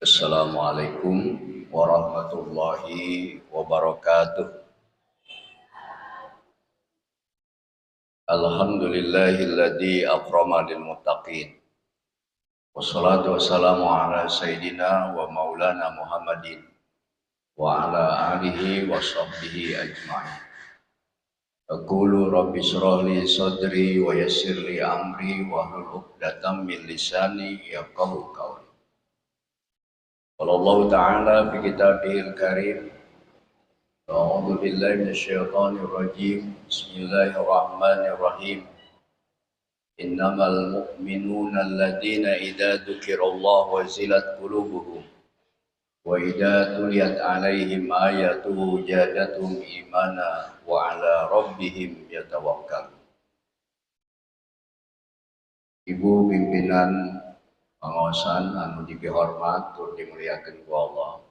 Assalamualaikum warahmatullahi wabarakatuh. Alhamdulillahilladzi akrama lil muttaqin. Wassalatu wassalamu ala sayyidina wa maulana Muhammadin wa ala alihi wa sahbihi ajma'in. Aqulu rabbi shrah li sadri wa yassir li amri wahlul 'uqdatam min lisani yafqahu qawli. Qala Allah Ta'ala fi kitabihil karim, a'udzu billahi minasyaitonir rajim. Bismillahirrahmanirrahim. Innamal mu'minuna alladzina idza dzukirallahu wazilat qulubuhum wa idza tuliyat 'alaihim ayatuhu zadatuhum imana wa 'ala rabbihim yatawakkalun. Ibu pimpinan pengawasan anu dipihormat tur dimuliakeun ku Allah.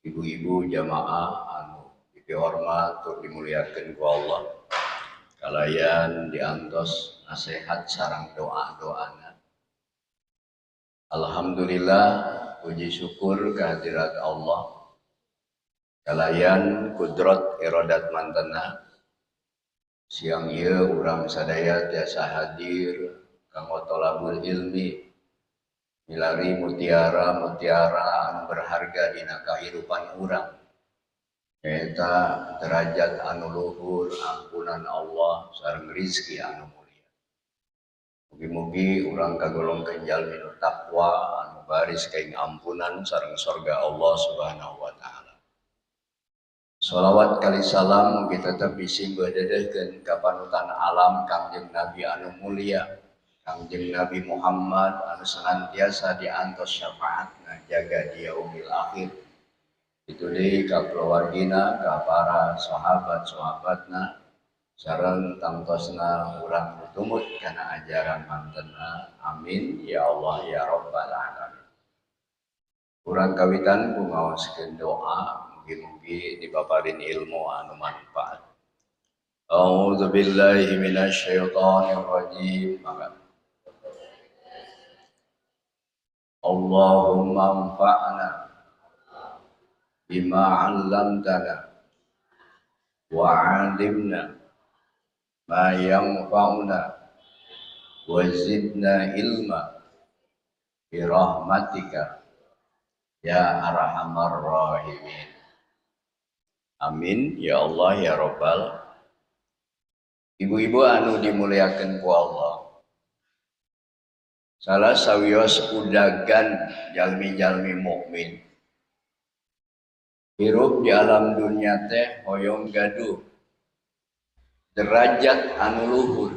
Ibu-ibu jamaah anu dipihormat tur dimuliakeun ku Allah. Kalayan diantos nasihat sareng doa-doana. Alhamdulillah, puji syukur kehadirat Allah. Kalayan kudrat iradat mantena. Siang ieu urang sadaya tiasa hadir kanggo tolabul ilmi, milari mutiara-mutiara anu berharga dina kahirupan urang, nyaeta derajat anu luhur, ampunan Allah sareng rizki anu mulia. Mugi-mugi urang kagolongkeun jalmi nu takwa anu baris kaing ampunan sareng sorga Allah Subhanahu wa taala. Sholawat kali salam mugi tetep bisi dedehkeun ka panutan alam Kangjeng Nabi anu mulia, Kangjeng Nabi Muhammad anu senantiasa diantos syafaatna jaga di yaumil akhir. Itu deui ka keluargina, ka para sahabat-sahabatna, sareng tangtosna urang tumut kana ajaran mantena. Amin ya Allah ya rabbal alamin. Urang kawitan ku ngaoskeun doa, mugi-mugi dipaparin ilmu anu manfaat. A'udzu billahi minasyaitonir rajim. Maka Allahumma anfa'na bima 'allamtana wa 'allimna ma yanfa'una wa zidna ilma bi rahmatika ya arhamar rahimin. Amin ya Allah ya rabbal. Ibu-ibu anu dimuliakeun ku Allah. Salah sawios udagan jalmi-jalmi mukmin hirup di alam dunia teh hoyong gaduh derajat anu luhur,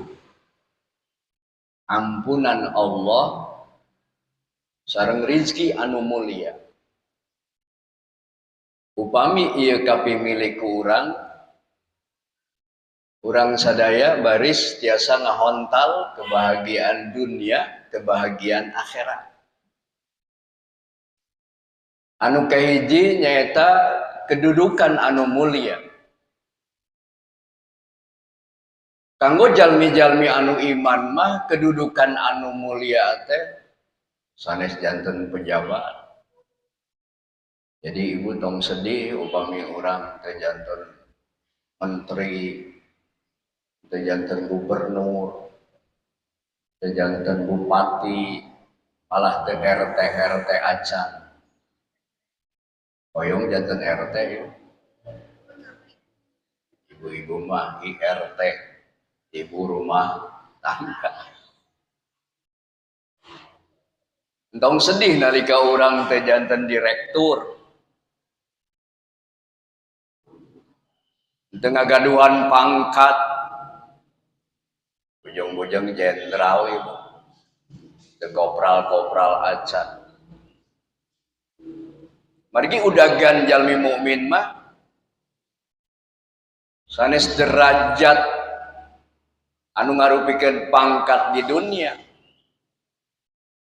ampunan Allah sareng rizki anu mulia. Upami ieu kapimilik ku urang, urang sadaya baris tiasa ngahontal kebahagiaan dunia, kebahagiaan akhirat. Anu kahiji nyaeta kedudukan anu mulia. Kanggo jalmi-jalmi anu iman mah kedudukan anu mulia teh sanes janten pejabat. Jadi ibu tong sedih upami urang teh janten menteri, teh janten gubernur, teh janten bupati, malah teh RT RT acan. Hoyong janten RT ya. Ibu-ibu mah IRT, ibu rumah tangga. Entong sedih nalika urang teh janten direktur. Teu ngagaduhan pangkat. Bujang-bujang jenderal ibu. Teu kopral-kopral acan. Margi udagan jalmi mukmin mah sanes derajat anu ngarupikeun pangkat di dunia.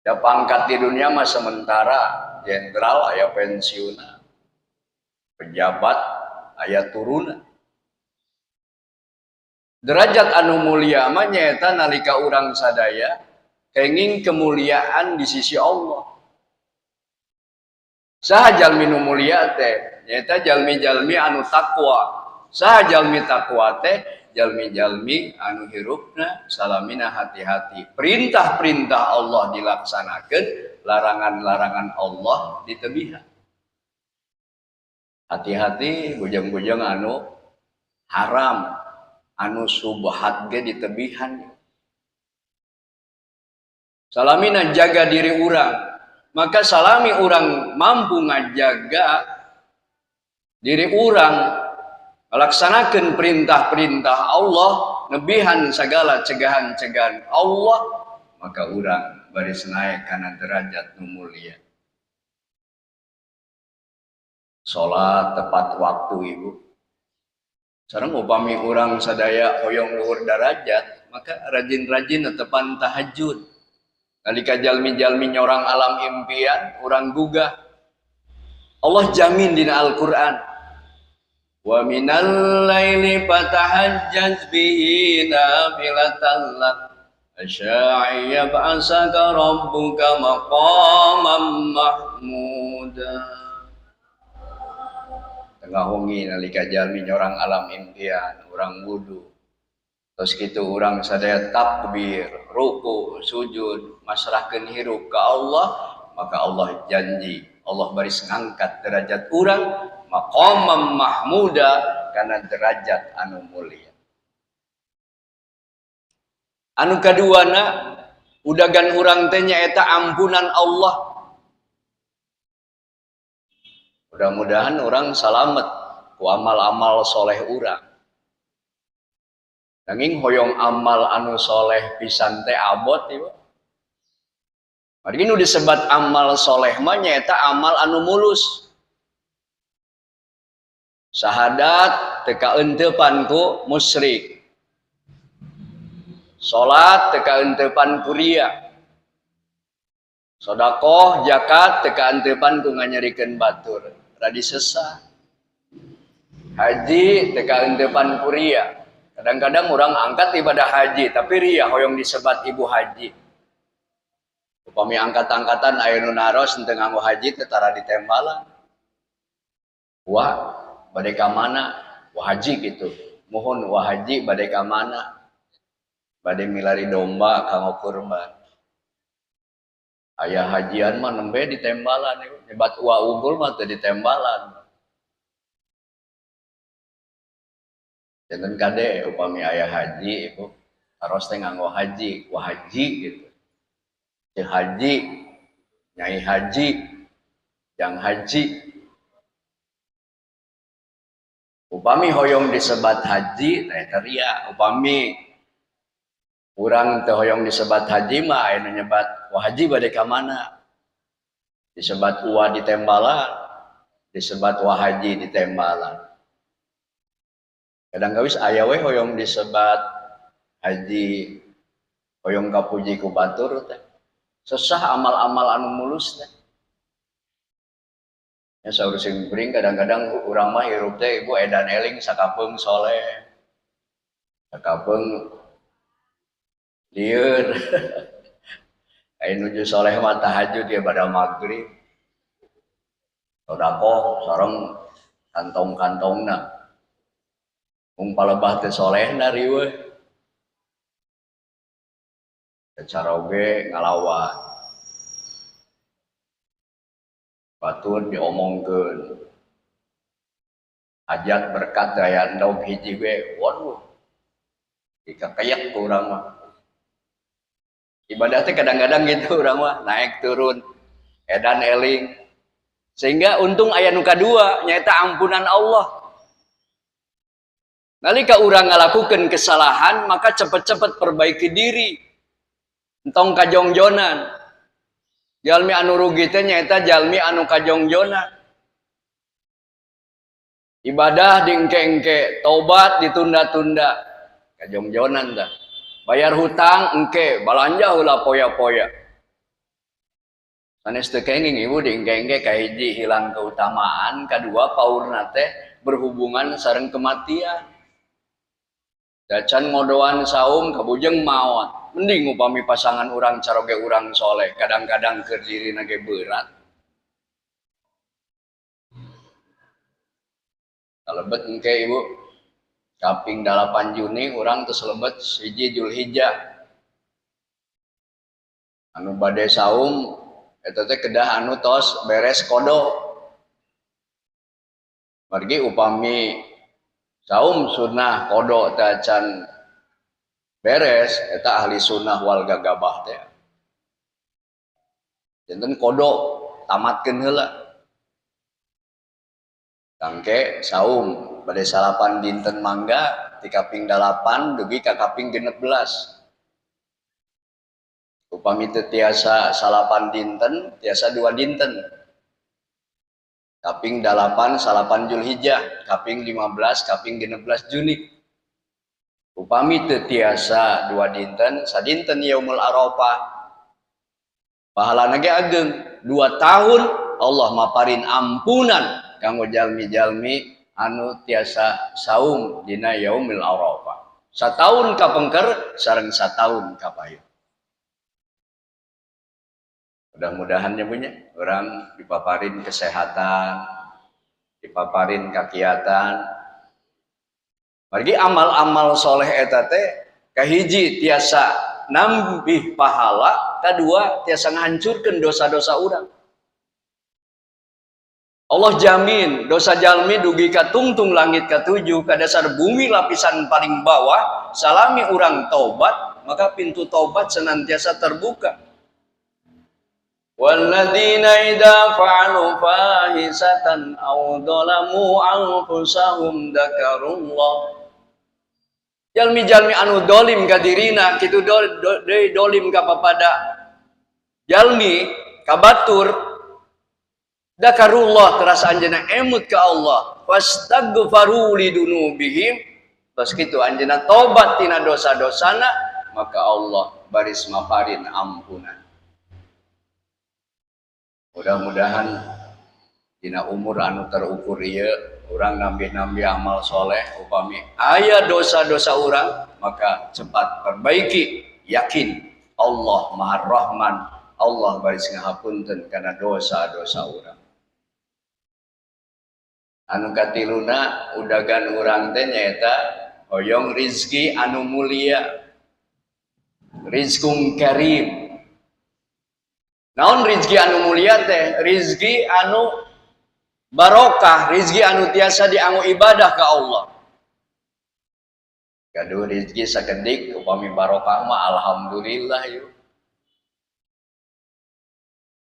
Da pangkat di dunia mah sementara, jenderal aya pensiunna, pejabat aya turunna. Derajat anu mulia mah nyaeta nalika urang sadaya kenging kemuliaan di sisi Allah. Saha jalmi nu mulia teh? Nyaeta jalmi-jalmi anu takwa. Saha jalmi takwa teh? Jalmi-jalmi anu hirupna salamina hati-hati. Perintah-perintah Allah dilaksanakeun, larangan-larangan Allah ditebihan. Hati-hati bujang-bujang anu haram, anu subhat ge ditebihan. Salamina jaga diri urang. Maka salami urang mampu ngajaga diri urang, melaksanakan perintah-perintah Allah, nebihan segala cegahan-cegahan Allah, maka urang baris naik kana derajat nu mulia. Salat tepat waktu ibu. Sareng upami urang sadaya hoyong luhur derajat, maka rajin-rajin netepan tahajud. Nalika jalmi-jalmi nyorang alam impian, urang gugah. Allah jamin dina Al-Qur'an. Wa minal laili fatahajjaz bihi nafilatan lak asya'i yab'asaka rabbuka maqaman mahmuda. Tengah wengi nalika jalmi nyorang alam impian, urang wudu. Terus kitu urang sadaya takbir, ruku, sujud, masrahkeun hirup ka Allah, maka Allah janji, Allah baris ngangkat derajat urang maqamam mahmuda kana derajat anu mulia. Anu kaduana udagan urang teh nyaeta ampunan Allah. Mudah-mudahan urang salamet ku amal-amal soleh urang. Nanging hoyong amal anu soleh pisan teh abot ieu. Margi nu disebat amal soleh mah nyaeta amal anu mulus. Syahadat teu kaeuntepan ku musyrik. Salat teu kaeuntepan ku riya. Sedekah, zakat teu kaeuntepan ku nganyerikeun batur. Radi sesah. Haji teu kaeuntepan ku riya. Kadang-kadang orang angkat ibadah haji tapi riya hoyong disebat ibu haji. Upami angkat-angkatan aya nu naros teu nganggo haji teh tara ditembalan. Wah, bade ka mana? Wah haji gitu. Mohon wah haji bade ka mana? Bade milari domba kanggo kurban. Aya hajian mah nembe ditembalan, nyebat wa unggul mah teu ditembalan. Janten kade upami aya haji ibu taros teh nganggo haji, wah haji gitu. Ceu haji, nyai haji, jang haji. Upami hoyong disebat haji teh ria, upami urang teh hoyong disebat haji mah aya nu nyebat wah haji bade ka mana? Disebat uwa ditembalan, disebat wah haji ditembalan. Kadang kawis aya we hoyong disebat haji, hoyong kapuji ku batur teh. Sesah amal-amal anu mulus teh. Ya saur sing bring kadang-kadang urang mah hirup teh ibu edan eling sakapeung soleh. Sakapeung lieur. Aya nuju soleh mah tahajud ya pada maghrib. Sedekah sareng kantong-kantongna. Mung palebah teh solehna riweuh. Caroge ngalawan. Batur diomongkeun. Hajat berkat daya endog hiji we, waduh. Dikakeyek ku urang mah. Ibadah teh kadang-kadang gitu urang mah, naik turun, edan eling. Sehingga untung aya nu kadua nyaeta ampunan Allah. Nalika urang ngalakukeun kesalahan, maka cepet-cepet perbaiki diri. Entong kajongjonan. Jalmi anu rugi teh nyaeta jalmi anu kajongjonan. Ibadah diengke-engke, tobat ditunda-tunda. Kajongjonan tah. Bayar hutang engke, balanja heula poya-poya. Sanes teu kenging ibu diengke-engke kahiji hilang keutamaan, kadua paurna teh berhubungan sareng kematian. Dacan ngodoan saum kabujeng maot. Mending upami pasangan urang caroge urang soleh, kadang-kadang keur dirina ge berat. Kalebet engke ibu kaping 8 Juni urang tos lebet 1 Julhijjah. Anu bade saum eta teh kedah anu tos beres kodo. Margi upami saum sunnah kodo teh acan beres eta ahli sunnah wal gagabah teh. Janten kodo tamatkeun heula. Tangke saum bade 9 dinten mangga ti kaping 8 dugi ka kaping 16. Upami teu tiasa 9 dinten, tiasa 2 dinten. Kaping 8 salapan Julhijjah, kaping 15 kaping 16 Juni. Upami teu tiasa 2 dinten, sadinten yaumul Arafah. Pahalana ge ageng, 2 tahun Allah maparin ampunan kanggo jalmi-jalmi anu tiasa saum dina yaumil Arafah. Sataun kapengker sareng sataun kapayun. Mudah-mudahan ya punya orang dipaparin kesehatan, dipaparin kakiatan. Margi amal-amal soleh eta teh kahiji tiasa nambih pahala, kadua tiasa ngahancurkeun dosa-dosa urang. Allah jamin dosa jalmi dugi ka tungtung langit katujuh ka dasar bumi lapisan paling bawah, salami urang taubat, maka pintu taubat senantiasa terbuka. Walladzina idza fa'alu fahisatan aw dzalamu anfusahum dzakarullah. Jalmi-jalmi anu dolim ka dirina kitu dolim ka papada jalmi ka batur, dzakarullah terasa anjeunna emut ka Allah, fastaghfaru lidunubihim, bas kitu anjeunna tobat tina dosa-dosana, maka Allah baris maparin ampunan. Mudah-mudahan dina umur anu terukur ieu urang nambih-nambih amal soleh, upami aya dosa-dosa urang maka cepat perbaiki, yakin Allah Maha Rahman, Allah baris ngahapunten kana dosa-dosa urang. Anu katiluna udagan urang teh nyaeta hoyong rizki anu mulia, rizkung karim. Naon rizki anu mulia teh? Rizki anu barokah, rizki anu tiasa dianggo ibadah ka Allah. Gaduh rizki sakedik upami barokah mah alhamdulillah yuk.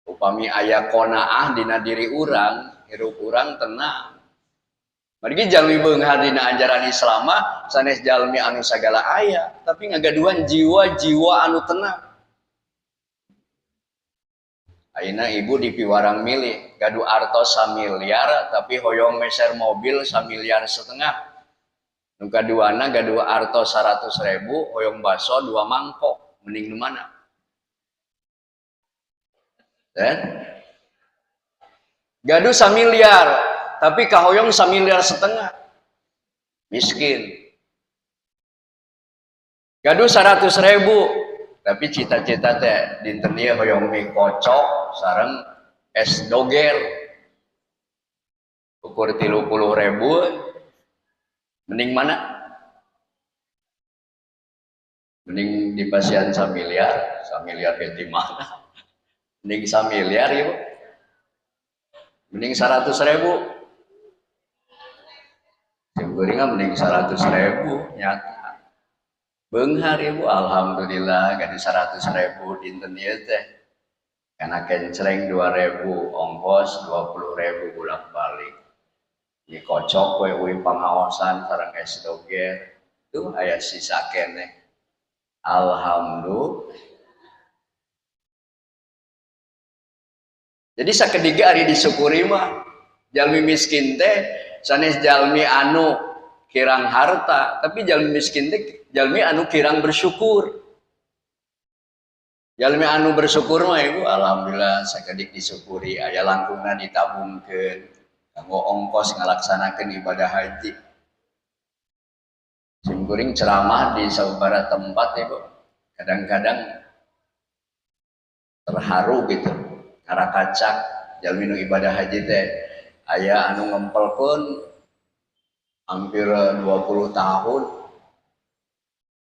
Upami aya qanaah dina diri urang, hirup urang tenang. Margi jalmi beunghar dina ajaran Islam mah sanes jalmi anu sagala aya, tapi ngagaduhan jiwa-jiwa anu tenang. Ayeuna ibu di piwarang milih, gaduh artos samiliar tapi hoyong meser mobil samiliar setengah. Nu kaduana gaduh artos 100.000 hoyong baso 2 mangkok, mending nu mana? Dan gaduh samiliar tapi kahoyong samiliar setengah, miskin. Gaduh 100.000 tapi cita-cita teh dinten ieu hoyong mie kocok sareng es doger ukur 30.000, mending mana? Mending di pasian samiliar, samiliar ge di mana? Mending samiliar ieu. Mending 100.000. Sing kuring mah mending 100.000 nyata. Beunghar ibu, alhamdulillah gaduh 100.000 dinten ieu teh. Kana kencreng 2.000, ongkos 20.000 bolak-balik. Mie kocok we uih pangaosan sareng es doger. Tuh aya sisa keneh. Alhamdulillah. Jadi sakediga ari disyukuri mah jalmi miskin teh sanes jalmi anu kirang harta, tapi jalmi miskin teh jalmi anu kirang bersyukur. Jalmi anu bersyukur mah ibu alhamdulillah sakedik disyukuri, aya langkungna ditabungkeun kanggo ongkos ngalaksanakeun ibadah haji. Sim kuring ceramah di sababaraha tempat ibu, kadang-kadang terharu gitu. Karakacak jalmi nu ibadah haji teh aya anu ngempelkeun Hampir 20 tahun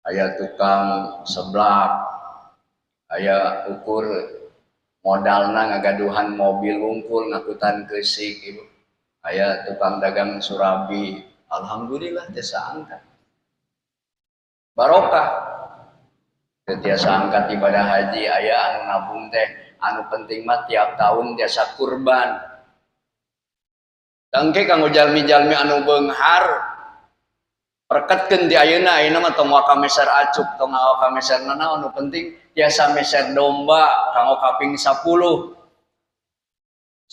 aya tukang seblak, aya ukur modalna ngagaduhan mobil wungkul ngakutan keusik ibu. Aya tukang dagang surabi, alhamdulillah tiasa angkat. Barokah. Teu tiasa angkat ibadah haji, aya anu nabung teh, anu penting mah tiap tahun tiasa kurban. Tangke kanggo jalmi-jalmi anu beunghar perketkeun di ayeuna, ayeuna mah tong waka meser acuk, tong waka meser nanaon, anu penting tiasa meser domba kanggo kaping 10.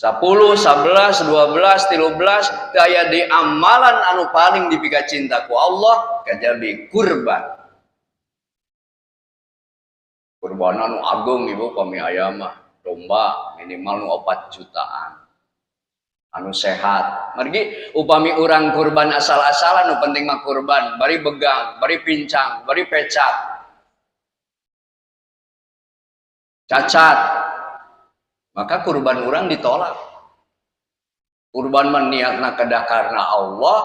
10, 11, 12, 13 teu aya di amalan anu paling dipika cinta ku Allah kajabi kurban. Kurban anu agung ibu pami aya mah domba minimal nu 4 jutaan. Anu sehat. Margi upami urang kurban asal-asalan nu penting mah kurban, bari begang, bari pincang, bari pecak. Cacat. Maka kurban urang ditolak. Kurban mah niatna kedah karena Allah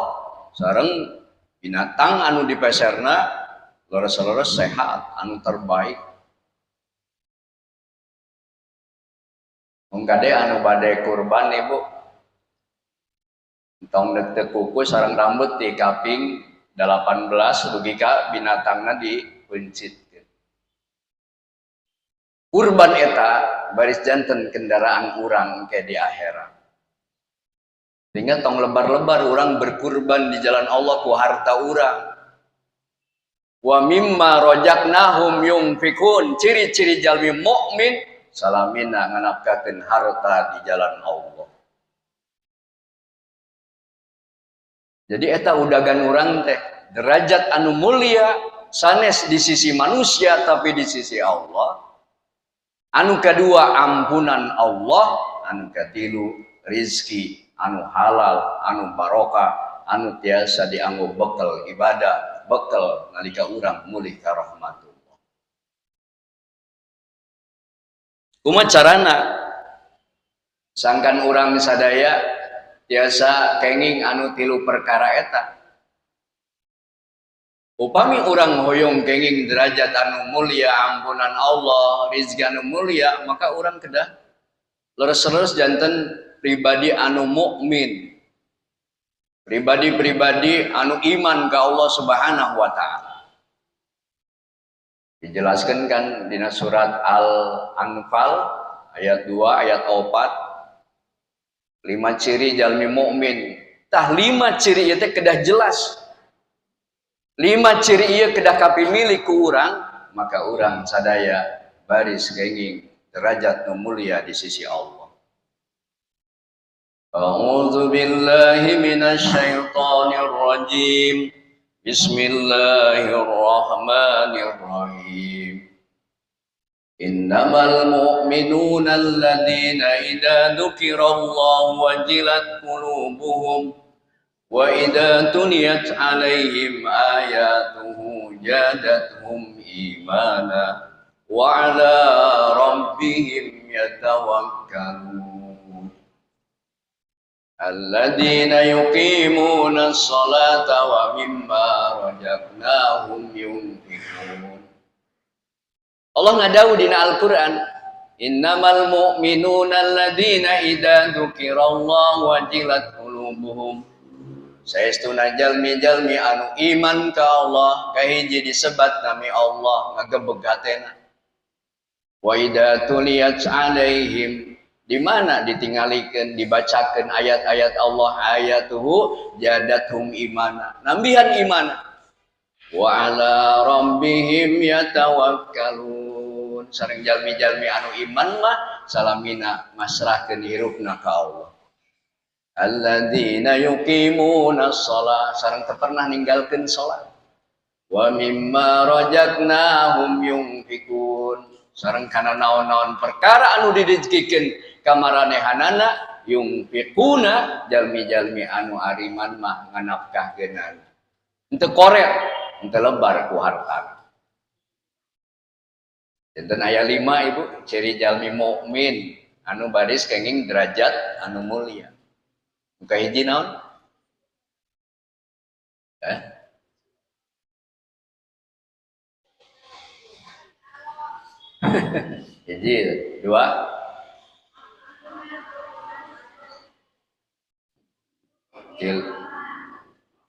sareng binatang anu dipeserna leres-leres sehat, anu terbaik. Mung kade anu bade kurban ibu tong deuk kuku sareng rambut di kaping 18 dugi ka binatangna dipencitkeun. Kurban eta baris janten kendaraan urang ke di akhirat. Sehingga tong lebar-lebar urang berkurban di jalan Allah ku harta urang. Wa mimma razaqnahum yunfikun, ciri-ciri jalmi mukmin salamina nganapkakeun harta di jalan Allah. Jadi eta udagan urang teh derajat anu mulia sanes di sisi manusia tapi di sisi Allah. Anu kedua ampunan Allah, anu katilu rizki anu halal, anu barokah, anu tiasa dianggo bekal ibadah, bekal nalika urang mulih ka rahmatullah. Kumaha carana? Sangkan urang sadaya tiasa kenging anu tilu perkara eta. Upami urang hoyong kenging derajat anu mulia, ampunan Allah, rizki anu mulia, maka urang kedah leres-leres janten pribadi anu mukmin, pribadi-pribadi anu iman ka Allah Subhanahu wa taala. Dijelaskan kan dina surat Al-Anfal ayat 2 ayat 4, 5 ciri jalmi mukmin. Tah 5 ciri ieu teh kedah jelas. 5 ciri ieu kedah kapimilih ku urang, maka urang sadaya baris kenging derajat nu mulia di sisi Allah. A'udzu billahi minasyaitonir rajim. Bismillahirrahmanirrahim. Innamal mu'minuna alladzina idza dzukirallahu wajilat qulubuhum wa idza tuliyat 'alaihim ayatuhu zadatuhum imana wa 'ala rabbihim yatawakkalun. Alladzina yuqimuna as-salata wa mimma razaqnahum yunfiqun. Allah ngadau dina Al-Qur'an, innamal mu'minuna alladzina idza dzukirallahu wajilat qulubuhum. Saestuna jalmi-jalmi anu iman ka Allah, kahiji disebat nami Allah ngagebeg hatena. Wa idza tuliyat 'alaihim, di mana ditinggalikeun dibacakeun ayat-ayat Allah, ayatuhu jadathum imana, nambihan imana. Wa ala rabbihim yatawakkalun. Sareng jalmi-jalmi anu iman mah salamina masrahkeun hirupna ka Allah. Alladzina yuqimuna shalah, sareng teu pernah ninggalkeun salat. Wa mimma razaqnahum yunfikun, sareng kana naon-naon perkara anu didijikeun ka maranehanana, yunfikuna, jalmi-jalmi anu ariman mah nganapkahkeunana. Henteu koret, henteu lebar ku hartana. Janten aya 5 ibu ciri jalmi mukmin anu baris kenging derajat anu mulia. Muka hiji naon? Eh? Hiji, dua,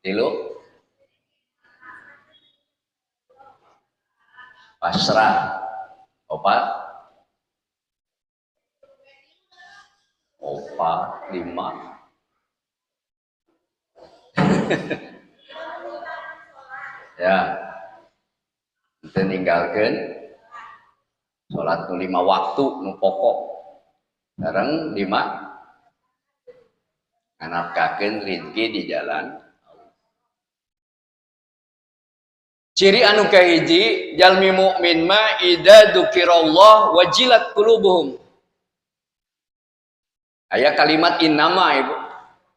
tilu, pasrah, opat, opat, lima. Ya, kita ninggalkan sholat nu 5 waktu nu pokok, bareng 5 nganapkakeun rizki di jalan. Ciri anu kahiji jalmi mukmin ma idza dzukirallah wajilat qulubuhum. Aya kalimat innama ibu.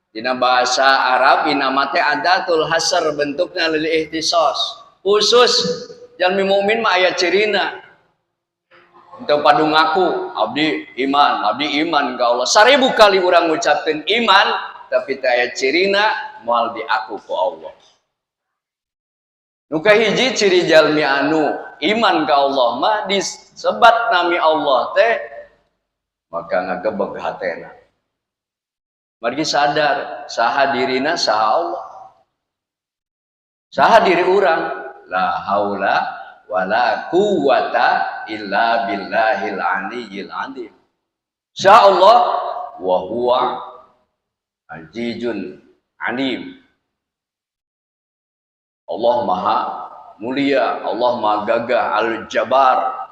Dina bahasa Arab innama teh adatul hasr, bentukna lil ihtisas. Khusus jalmi mukmin mah aya cirina. Teu padu ngaku abdi iman ka Allah. 1000 kali urang ngucapkeun iman tapi teu aya cirina moal diaku ku Allah. Nu kahiji ciri jalmi anu iman ka Allah mah disebat nami Allah teh maka ngagebeg hatena. Margi sadar saha dirina saha Allah. Saha diri urang la haula wala quwata illa billahil aliyyil azim. Sya Allah wa huwa azizun alim. Allah maha mulia, Allah maha gagah, al-jabar.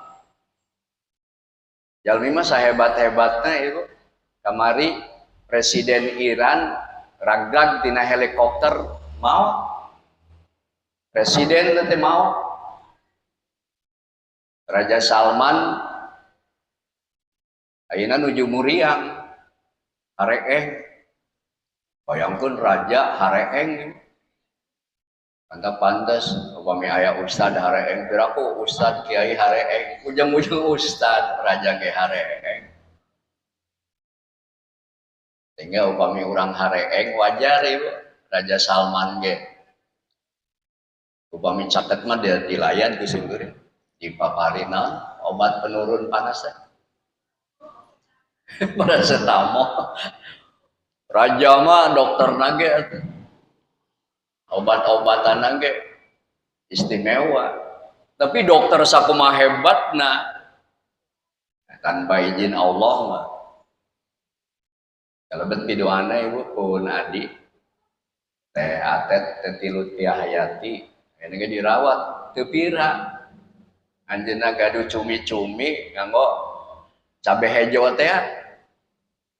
Jalmi mah sahebat-hebatna ieu. Kamari Presiden Iran raglag tina helikopter mau. Presiden teh mau. Raja Salman ayeuna nuju muriang hareeng. Bayangkeun raja hareeng. Pantas-pantas upami aya ustad hareeng, piraku ustad kiai hareeng, ujang-ujang ustad raja ge hareeng. Sehingga upami urang hareeng wajar ibu Raja Salman ge. Upami caket mah dia dilayan ku simkuring. Dipaparina obat penurun panas teh. Paracetamol. Raja mah dokter nage atuh. Obat-obatan nage istimewa. Tapi dokter sakumaha hebatna tanpa izin Allah mah. Kalebet pidoana ibu pun adi teh atet teh tilu tia hayati ini ge dirawat teu pira. Anjeunna gaduh cumi-cumi nganggo cabe hejo teh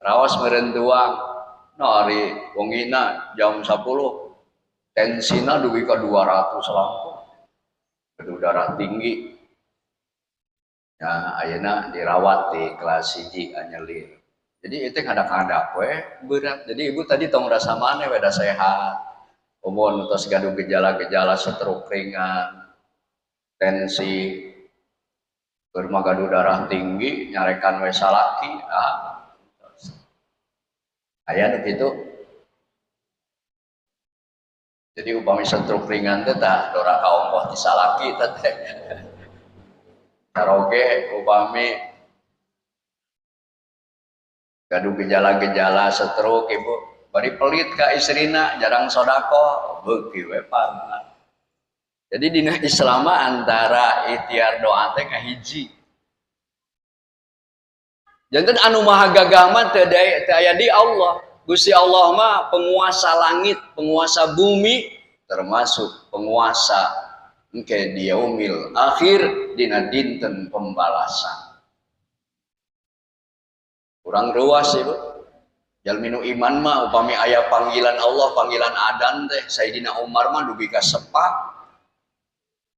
raos meureun tuang. Nah ari wengina jam 10 tensina dugi ka 200 langkung. Gaduh darah tinggi. Ya ayeuna dirawat di kelas 1 anyelir. Jadi itu ngadak-ngadak we berat. Jadi ibu tadi tong rasa maneh we da sehat. Umur tos gaduh gejala-gejala stroke ringan, tensi, keur gaduh darah tinggi, nyarekan we salaki, ah. Aya nu kitu. Jadi upami stroke ringan teh tah dora kaongkoh ti salaki teh. Karoge upami gaduh gejala-gejala stroke ibu bari pelit ka istrina jarang sedekah beuki we pangan. Jadi dina Islam antara ikhtiar doa teh kahiji. Janten anu maha gagah mah teu aya di Allah. Gusti Allah mah penguasa langit, penguasa bumi, termasuk penguasa engke di yaumil akhir dina dinten pembalasan. Kurang ruas ibu. Jalmi nu iman mah upami aya panggilan Allah, panggilan adan teh Sayyidina Umar mah dugi ka sepak.